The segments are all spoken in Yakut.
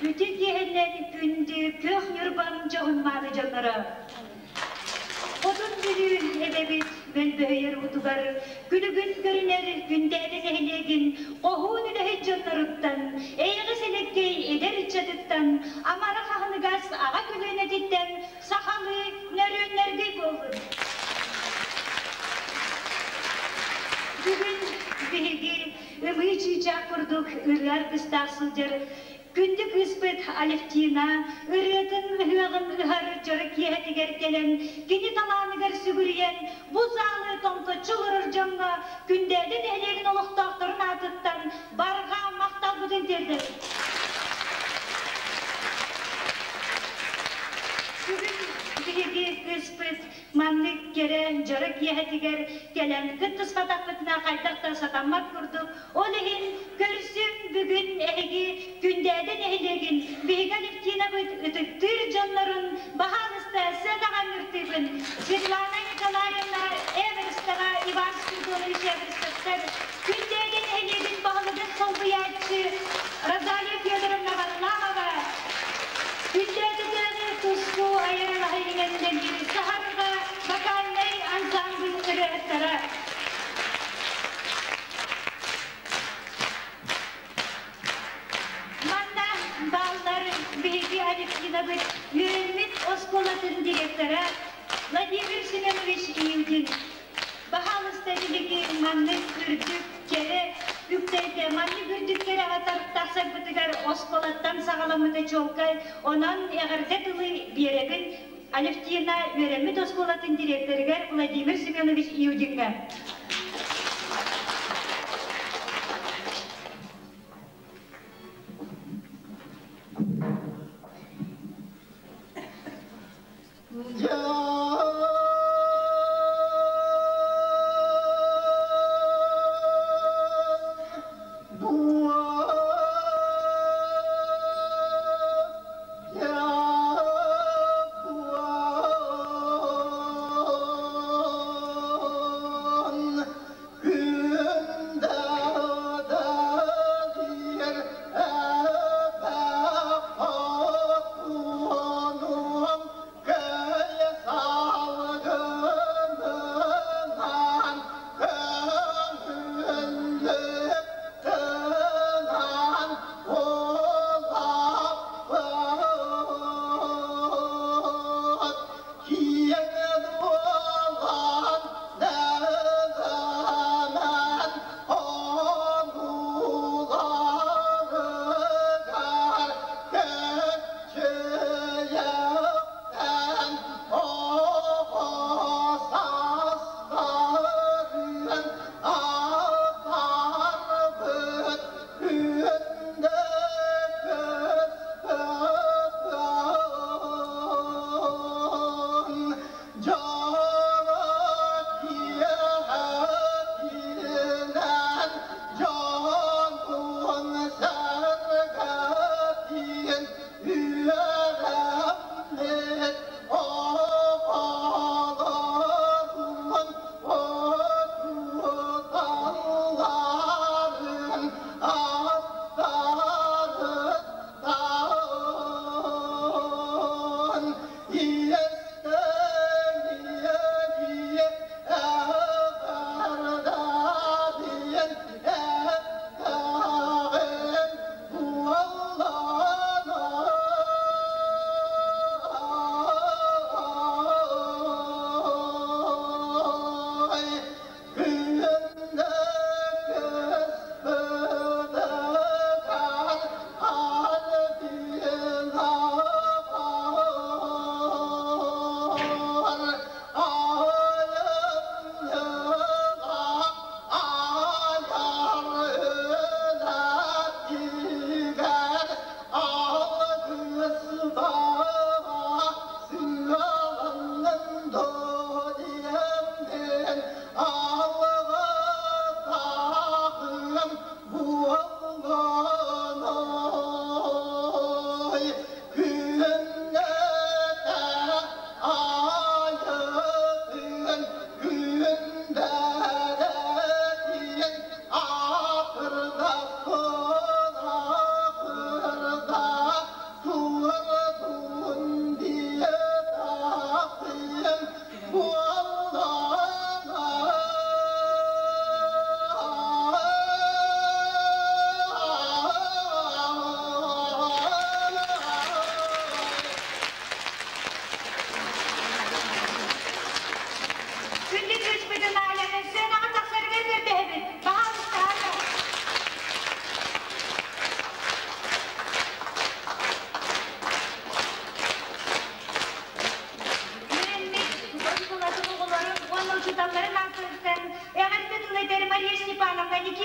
Үтүө киэһэннэн күндү күөх Ньурбам дьоһун-мааны дьонноро! Хотун Бүлүү эбэбит мөлбөһүйэр уутугар күлүгүн көрүнэр Күндээдэ нэһилиэгин хоһуун үлэһит дьонноруттан, эйэҕэс элэккэй эдэр ыччатыттан, амарах аһыныгас аҕа көлүөнэтиттэн сахалыы нөрүөннэргүй буоллун! Бүгүн биһиги ымыы чыычаах курдук ырыа аргыстаах сылдьар Күндү кыыспыт Алевтина ырыатын ыһыаҕын ыһар дьоро киэһэтигэр кэлэн, кини талааныгар сүгүрүйэн, бу саалы томточчу олорор дьоҥҥо Күндээдэ нэһилиэгин олохтоохторун аатыттан барҕа махталбытын тиэрдэбит. Бүгүн биһиги кыыспыт маннык кэрэ дьоро киэһэтигэр кэлэн кыттыспатахпытына хайдах да сатаммат курдук Ол иһин көрсүҥ бүгүн эһиги Күндээдэ нэһилиэгин биһиги Алевтинабыт ытыктыыр дьоннорун баһаалыста сыанаҕа ыҥыртыыбын. Светлана Николаевна Эверстова, Иван Спиридонович Эверстовтар, Күндээдэ нэһилиэгин баһылыгын солбуйааччы Розалия Федоровна Варламова, Күндээдэтээҕи туску айар алаһа иҥэннэнии Саһарҕа вокальнай ансамбль ырыаһыттара. Манна бааллар биһиги Алевтинабыт үөрэммит оскуолатын директора Владимир Семенович Иудин. Баһаалыста биһиги маннык үрдүк кэрэ үктэлгэ, маннык үрдүк кэрэҕэ тахсарбытыгар оскуолаттан саҕаламмыта чуолкай. Онон эҕэрдэ тылы биэрэбин Алевтина үөрэммит оскуолатын директорыгар Владимир Семенович Иудиҥҥа.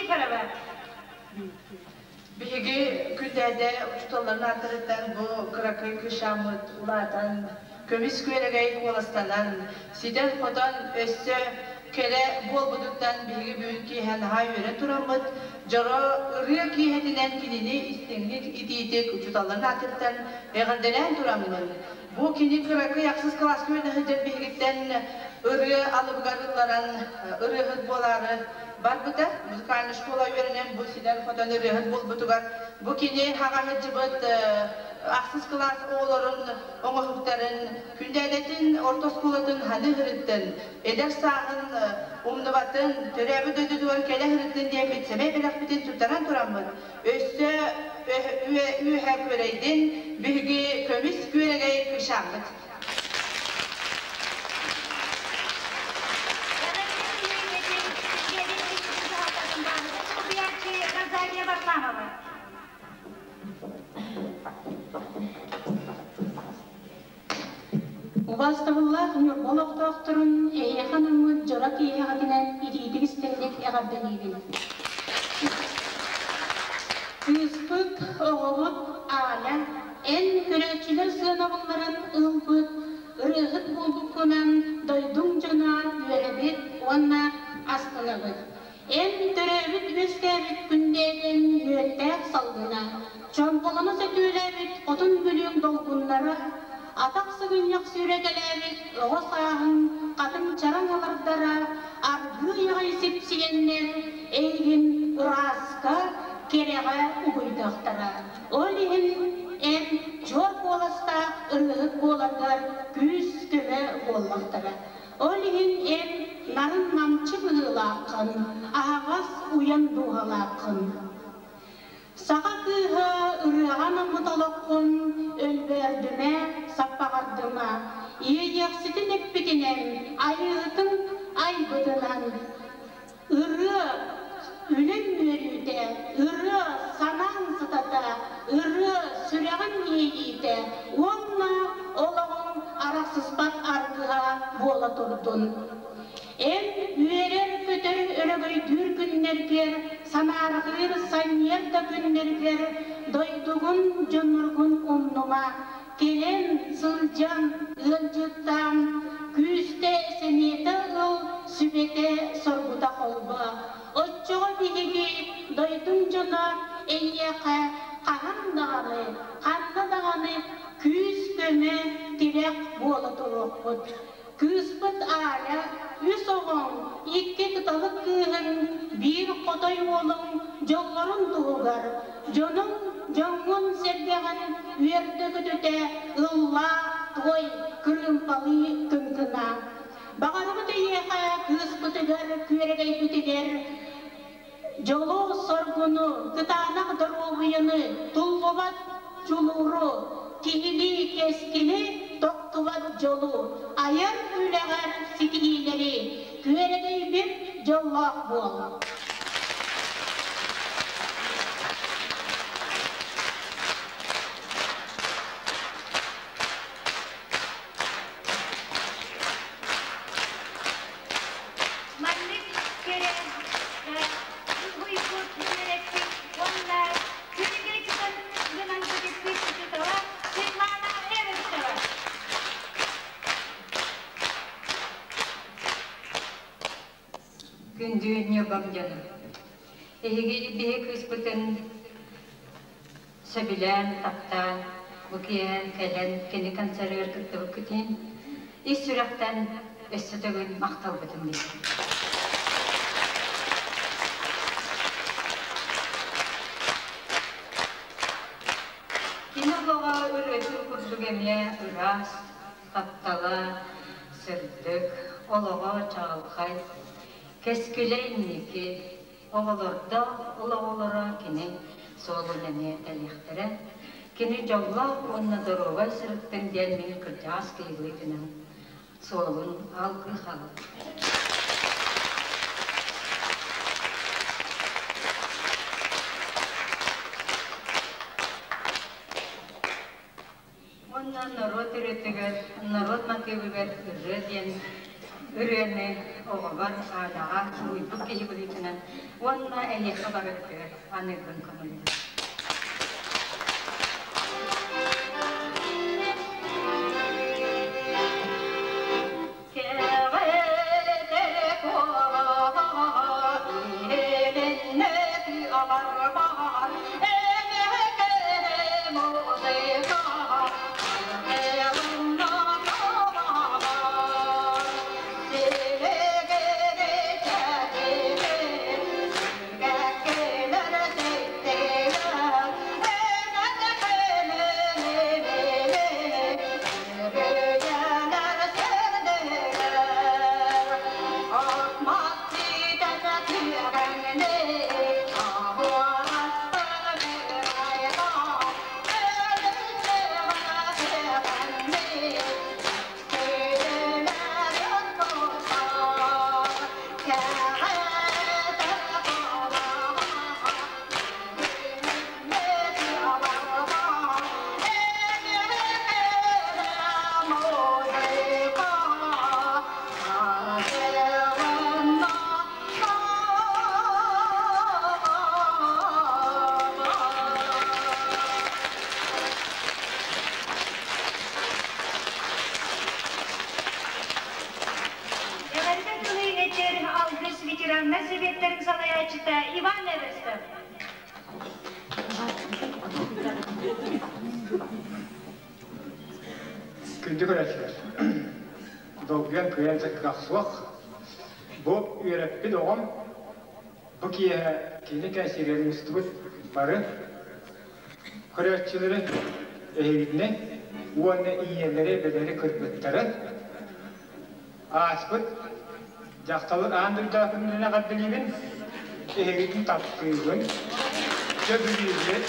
Никифорова. Биһиги Күндээдэ учууталларын ааттарыттан бу кыракый кыысчааммыт улаатан, көмүс күөрэгэй куоластанан, ситэн-хотон өссө кэрэ буолбутуттан биһиги бүгүн киэһэ наһаа үөрэн тураммыт, дьоро ырыа киэһэтинэн кинини истиҥник итиитик учууталларын аатыттан эҕэрдэлээн тураммын, бу кини кыракый ахсыс кылааска үөрэнэ сылдьан биһигиттэн ырыа алыбыгар ылларан ырыаһыт буолаары барбыта. Музыкальнай школа үөрэнэн бу ситэн-хотон ырыаһыт буолбутугар бу кини хаҕаһыдьыбыт ахсыс кылаас оҕолорун оҥоһуктарын Күндээдэтин орто оскуолатын ханы ыһырыттын, эдэр сааһын умнубатын, төрөөбүт дойдутугар кэлэ ыһырыттын диэммит сэмэй бэлэхпитин туттаран тураммыт, өссө үөһэ күөрэйдин биһиги көмүс күөрэгэй кыысчааммыт. Розалия Варламова. Убаастабыллаах Ньурба олохтоохторун эһиэхэ анаммыт дьоро киэһэҕитинэн итиитик истиҥник эҕэрдэлиибин. Кыыспыт, оҕобут Аля, эн көрөөччүлэр сыанабылларын ылбыт ырыаһыт буолбуккунан дойдуҥ дьоно үөрэбит уонна астынабыт. Эн төрөөбүт-үөскээбит күннээтин мүөттээх салгына, чомполоно сөтүөлээбит хотун бүлүүҥ долгуннара, атах сыгынньах сүүрэкэлээбит оҕо сааһыҥ хатыҥ чараҥ алардара аргыый аҕай сипсийэннэр эйигин ырааска, кэрэҕэ угуйдахтара. Ол иһин эн чуор куоластаах ырыаһыт буоларгар күүс-көмө буоллахтара. Ол иһин эн нарын-намчы быһыылааххын, аһаҕас уйан дууһалааххын. Саха кыыһа ырыаҕа анаммыт олоххун өлбөөрдүмэ, саппаҕырдыма, иэйиэхситин эппитинэн, айыыһытын айбытынан Ырыа үлэҥ үөрүүтэ, ырыа санааҥ сытата, ырыа сүрэҕиҥ иэйиитэ уонна олоҕуҥ арахсыспат аргыһа буола турдун. Эн үөрэр-көтөр өрөгөйдүүр күннэргэр, санаарҕыыр санньыар да күннэргэр дойдугун, дьонноргун умнума, Кэлэн, сылдьан, ыалдьыттаан, күүстэ, сэниэтэ ыл, сүбэтэ, соргута холбо. Оччоҕо биһиги дойдуҥ дьоно эйиэхэ хаһан даҕаны, ханна даҕаны күүс-көмө, тирэх буола туруохпут. Кыыспыт Аля, үс оҕоҥ, икки кыталык кыыһыҥ, биир хотой уолуҥ дьоллорун туһугар, дьонуҥ, дьоҥҥун-сэргэҕин үөрдэ-көтүтэ ыллаа, туой, кырыымпалыы кыҥкынаа. Баҕарабыт эйиэхэ кыыспытыгар, күөрэгэйбитигэр Дьолу-соргуну, кытаанах доруобуйаны, туллубат дьулууру, киһилии кэскили, тохтубат дьолу, айар үлэҕэр ситиһиилэри, күөрэгэйбит дьоллоох буол! Маннык кэрэ уһуйбут үөрэппит уонна күнүгэр гынан көтүппүт учуутала Светлана Эверстова. Күндү Ньурбам дьоно, эһиги биһи кыыспытын сөбүлээн, таптаан, бу киэһэ кэлэн кини концерыгар кыттыбыккыт иһин ис сүрэхтэн өссө төгүл махталбытын биллэрэбин. Кини олоҕо ырыатын курдук эмиэ ыраас, таптала, сырдык, олоҕо чаҕылхай, кэскилэ инники, Оҕолордоох олоҕолоро кини суолун эмиэ тэлиэхтэрэ. Кини дьоллоох уонна доруобай сырыттын диэн мин кырдьаҕас киһи быһыытынан суолун алгыы хаалабын. Уонна норуот ырыатыгар, норуот матыыбыгар ырыа диэн ырыаны оҕобор Аляҕа уһуйбут киһи быһыытынан уонна эһиэхэ барыгытыгар аныырбын көҥүллүүбүн. Эҕэрдэ тылы этэр Алгыс ветераннар сэбиэттэрин салайааччыта Иван Эверстов. Күндү көрөөччүлэр, долгуйан кыайан кыах суох. Бу үөрэппит оҕом бу киэһэ кини кэнсиэригэр мустубут бары көрөөччүлэри эһигини уонна ийэлэри, эбэлэри кыргыттары ааспыт дьахталлар аан дойдулаах күннэрин эҕэрдэлиибин, эһигитин таптыыбын, сөбүлүүбүн,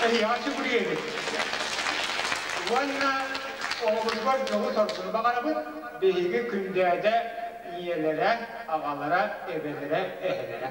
эһиэхэ сүгүрүйэбин. Уонна оҕобутугар дьолу-соргуну баҕарабыт, биһиги Күндээдэ ийэлэрэ, аҕалара, эбэлэрэ, эһэлэрэ.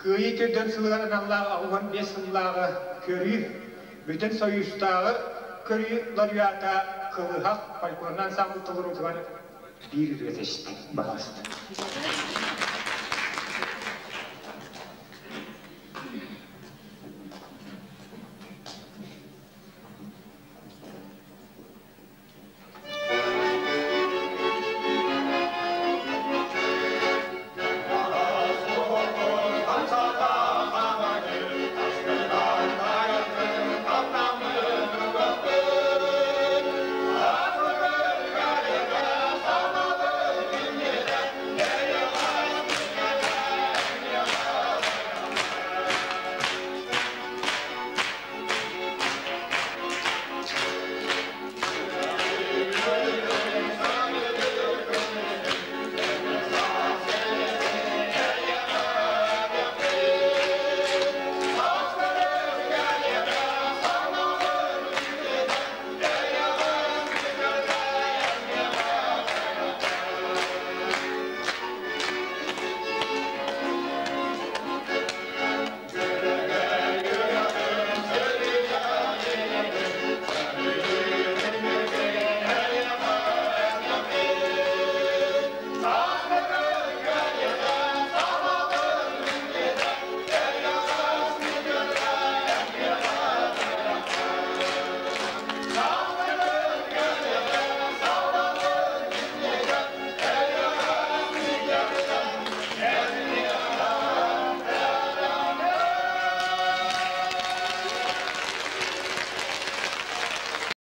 Кыайыы төрдүөн сылыгар аналлаах 65 сыллааҕы көрүү Бүтүн Союзтааҕы көрүү лауреата Кылыһах фольклорнай ансамбль толоруутугар биир ырыа тэстэ баҕаста.